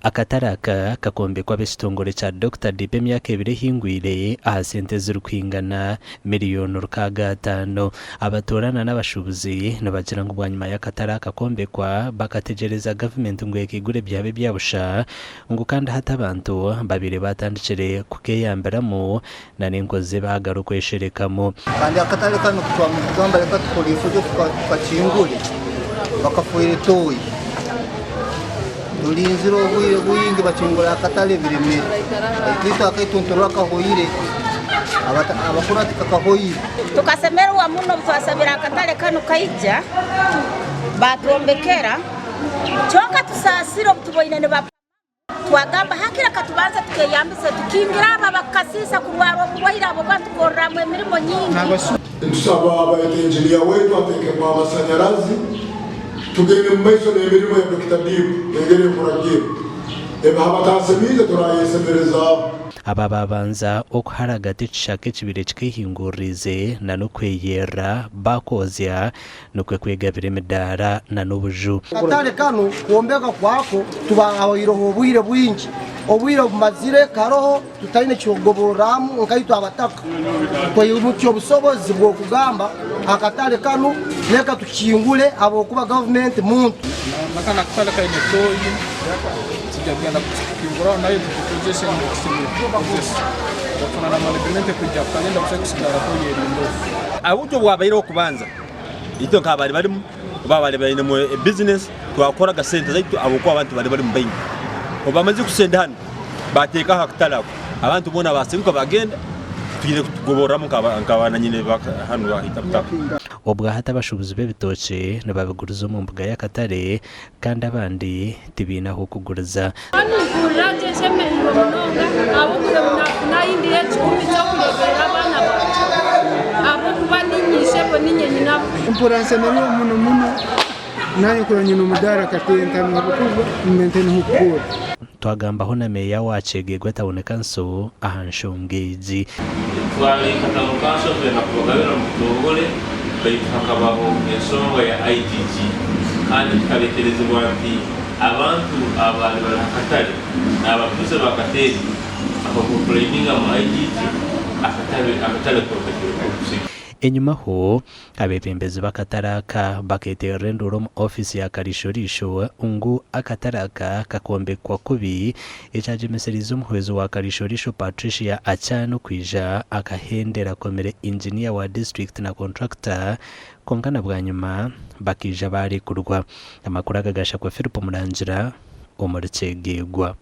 Akatare aka kakombekwa ab'ekitongore kya Dokita Deep emyaka ebiri ehingwire aha sente ezirikwingana miriyoni 65. Abatuura na n'abashuubuzi nibagira ngu bwanyima y'akatare aka kwombekwa bakategyereza gavumenti ngu ekaigura ebyaba ebya busha ngu kandi hati abantu babaire batandikire kukeyambiramu na n'enkozi baagaruka kwesherekamu. Kandi akatare kanu kutwamugamba reka tukore ifujo tukakingure bakafuhira etoyi turinzire obwire bwingi bakingura akatare biremire baitu itwe akaitu niturora kahoire abakuru hati kakahoire. Tukasemererwa muno obu twasabire akatare kanu kaija baatwombekera kyonka tusaasire obu tuboine nibapamamu. Twagamba hakire katubanze tukeyambise tukingira abo abakukasiisa kurwara oburwaire ahabw'okuba nitukoreramu emirimo nyingi. Nitusaba bayete engineer waitu atekemu amasanyarazi tugende mumaiso nemirimo ya Dokita Deep engeri ekuragira. Ebi habatasemiize turayesemerezaaho. Aba baabanza okuharagata ekishaka ekibaire kikehinguririize na n'okweyerera baakwozya Nikwo kwegabira emidaara na n'obuju. Akatare kanu kwombeka kwako tubahoireho obwire bwingi. Obwire obumazire karoho tutaine kyokugoborramu nkaitwe abataka. Twimukya obusobozi bw'okugamba akatare kanu leka tukingule habwokuba gavumenti muntu. Nakano akatare kaine toyi tujya kugenda kukinguraho nayo tugikozese ngu tugikozese twafuna na management ekwija kukarinda busa kusigara toyi eri ndofu. Abujo obwabaireho okubanza itwe nk'abaali barimu oba abaali bainemu ebizinesi twakoraga sente zaitu ahabw'okuba abantu bali barimu baingi. Obu bamazire kusenda hanu baateekaho akatare ako, abantu boona baaseruka baagenda, twine kutugoborramu nk'abananyini hanu aha itaka. Obwahati abashuubuzi b'ebitookye nibabiguriza omu mbuga y'akatare kandi abandi tibaine ah'okuguriza. Mbwenu mpurira gye nshemereirwe munonga ahabw'okureeba ngu naahindura ekikumi ky'okureeberera abaana bangye ahabw'okuba niinye ishebo niinye nyinabo. Mpurira nshemereirwe muno muno naanye kurora nyine omudaara katentami ahabw'okuba mbe ntaine ah'okukuura. Twagambaho na Meeya wa Kyegegwa Town Council aha nshonga egi. Twali nka Town Council twenda kubagabira omu butongore baitu hakabaho ensonga ya IGG kandi kikareterezibwa nti abantu abaali bari ha katare n'abatuuze ba Kateete bakakompureininga ngu IGG akatare kombekirwe kubi. Enyimaho, Abeebembezi b'akatare aka bakeeterera enduuru omu ofiisi ya Kariisho-riisho ngu akatare aka kakombekwa kubi ekyagyemesereize omuhwezi wa Kariisho-riisho Patricia Achan kwija akahendera akomire inginiya wa disiturikiti na kontrakita kwonka na bwanyima bakaija baarekurwa. Amakuru aga gashakwa Philip Murangira omuri Kyegegwa.